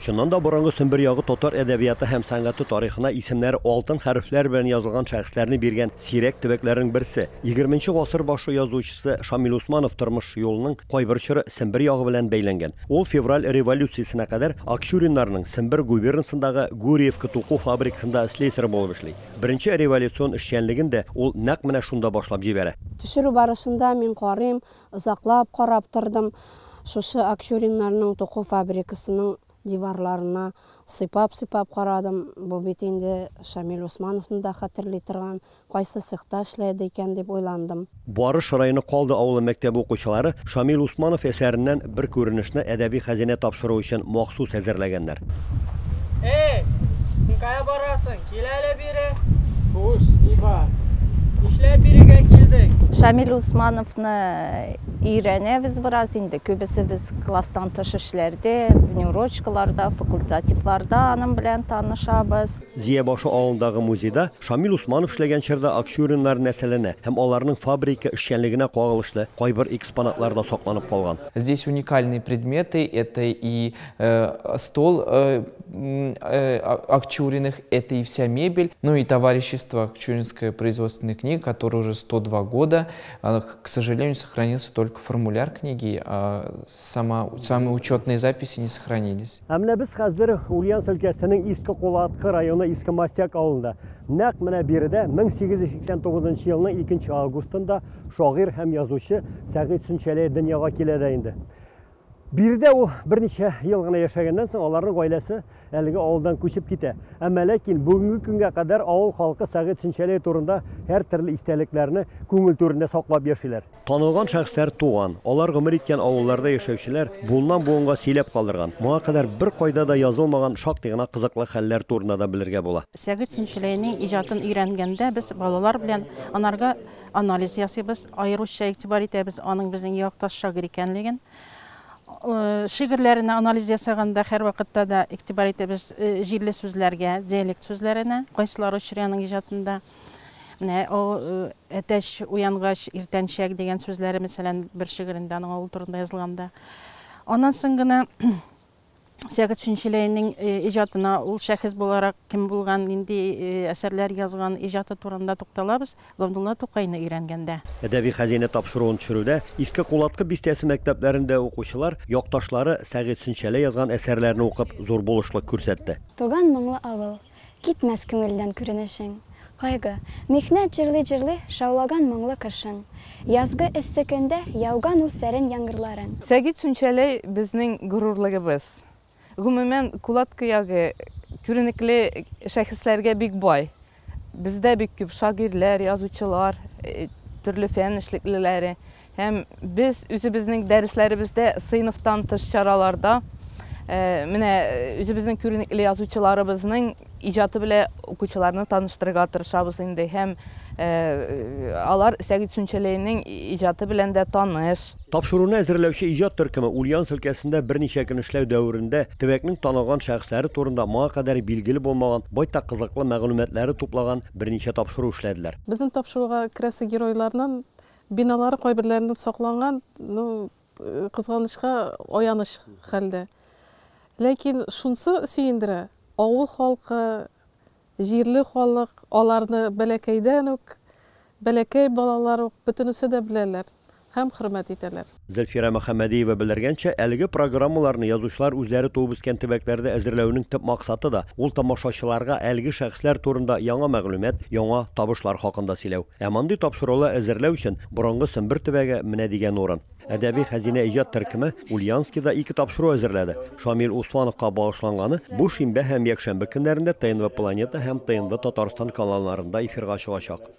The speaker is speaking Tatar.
Чыннан да, борынгы Сембер ягы татар әдәбияты һәм сәнгате тарихына исемнәре алтын хәрефләр белән язылган шәхесләрне биргән сирәк төбәкләрнең берсе. Егерменче гасыр башы язучысы Шамил Усманов тормыш юлының кайбер чоры Сембер ягы белән бәйләнгән. Ул февраль революциясенә кадәр Акчуриннарның Сембер губернасындагы Гурьевка туку фабрикасында слесарь булып эшли. Беренче революцион эшчәнлеген дә ул нәкъ менә шунда башлап җибәрә. Төшерү барышында мин карыйм, озаклап карап тордым. Шушы Акчуриннарның туку фабрикасының диварларына сыйпап-сыйпап карадым. Бу бит инде Шамил Усмановны да хәтерли торган, кайсы цехта эшләде икән дип уйландым. Барыш районы Калды авылы мәктәбе укучылары Шамил Усманов әсәреннән бер күренешне әдәби хәзинә тапшыру өчен махсус әзерләгәннәр. Эй, син кая барасың? Кил әле бире. Хуш, ни бар? Нишләп бирегә килдең? Шамил Усмановны өйрәнәбез бераз инде. Күбесебез класстан тыш эшләрдә, внеурочкаларда, факультативларда аның белән танышабыз. Зия башы авылындагы музейда Шамил Усманов эшләгән чорда Акчуриннар нәселенә һәм аларның фабрика эшчәнлегенә кагылышлы кайбер экспонатлар да сакланып калган. Здесь уникальные предметы, это и стол Акчуриных, это и вся мебель, ну и товарищество Акчуринская производственная книга, которая уже 102 года, к сожалению, сохранился только формуляр книги, а сами учетные записи не сохранились. Ә менә без хәзер Ульяновск өлкәсенең Иске Кулаткы районы Иске Мостяк авылында. Нәкъ менә биредә 1889 елның 2 августында шагыйрь һәм язучы Сәгыйть Сүнчәләй дөньяга килә дә инде. Биредә ул берничә ел гына яшәгәннән соң аларның гаиләсе әлеге авылдан күчеп китә. Әмма ләкин бүгенге көнгә кадәр авыл халкы Сәгыйть Сүнчәләй турында һәртөрле истәлекләрне күңел түрендә саклап яшиләр. Танылган шәхесләр туган, алар гомер иткән авылларда яшәүчеләр буыннан-буынга сөйләп калдырган, моңа кадәр беркайда да язылмаган шактый гына кызыклы хәлләр турында да белергә була. Сәгыйть Сүнчәләйнең иҗатын өйрәнгәндә без балалар белән анарга анализ ясыйбыз, аеруча игътибар итәбез аның безнең якташ шагыйрь икәнлеген. Шигырьләренә анализ ясаганда һәрвакытта да игътибар итәбез җирле сүзләргә, диалект сүзләренә, кайсылары очрый аның иҗатында. Менә әтәч уянгач иртәнчәк дигән сүзләре, мәсәлән, бер шигырендә аның авыл турында язылганда. Аннан соң гына Сәгыйть Сүнчәләйнең иҗатына ул шәхес буларак кем булган, нинди әсәрләр язган, иҗаты турында тукталабыз Габдулла Тукайны өйрәнгәндә. Әдәби хәзинә тапшыруын төшерүдә Иске Кулаткы бистәсе мәктәпләрендә укучылар якташлары Сәгыйть Сүнчәләй язган әсәрләрне укып зур булышлык күрсәтте. Туган моңлы авыл, китмәс күңелдән күренешең. Кайгы, михнәт җырлый-җырлый шаулаган моңлы кышың. Язгы эссе көндә яуган ул сәрен яңгырларың. Сәгыйть Сүнчәләй безнең горурлыгыбыз. Гомумән, Кулаткы ягы күренекле шәхесләргә бик бай. Бездә бик күп шагыйрьләр, язучылар, төрле фән эшлеклеләре. Һәм без үзебезнең дәресләребездә сыйныфтан тыш чараларда менә үзебезнең күренекле язучыларыбызның иҗаты белән укучыларны таныштырырга тырышабыз инде. Һәм алар Сәгыйть Сүнчәләйнең иҗаты белән дә таныш. Тапшыруны әзерләүче иҗат төркеме Ульяновск өлкәсендә берничә көн эшләү дәверендә төбәкнең танылган шәхесләре турында моңа кадәр билгеле булмаган байтак кызыклы мәгълүматлары туплаган берничә тапшыру эшләделәр. Безнең тапшыруга керәсе геройларның биналары кайберләренең сакланган, ну, кызганычка, аяныч хәлдә. Ләкин шунсы сөендерә, авыл халкы, җирле халык аларны бәләкәйдән үк, бәләкәй балалар ук бөтенесе дә беләләр һәм хөрмәт итәләр. Зөлфирә Мөхәммәдиева белдергәнчә, әлеге программаларны язучылар үзләре туып үскән төбәкләрдә әзерләүнең төп максаты да ул тамашачыларга әлеге шәхесләр турында яңа мәгълүмат, яңа табышлар хакында сөйләү. Ә мондый тапшырулар әзерләү өчен борынгы Сембер төбәге менә дигән урын. Әдәби хәзинә иҗат төркеме Ульяновскида ике тапшыру әзерләде. Шамил Усмановка багышланганы бу шимбә һәм якшәмбе көннәрендә ТНВ Планета һәм ТНВ Татарстан каналларында эфирга чыгачак.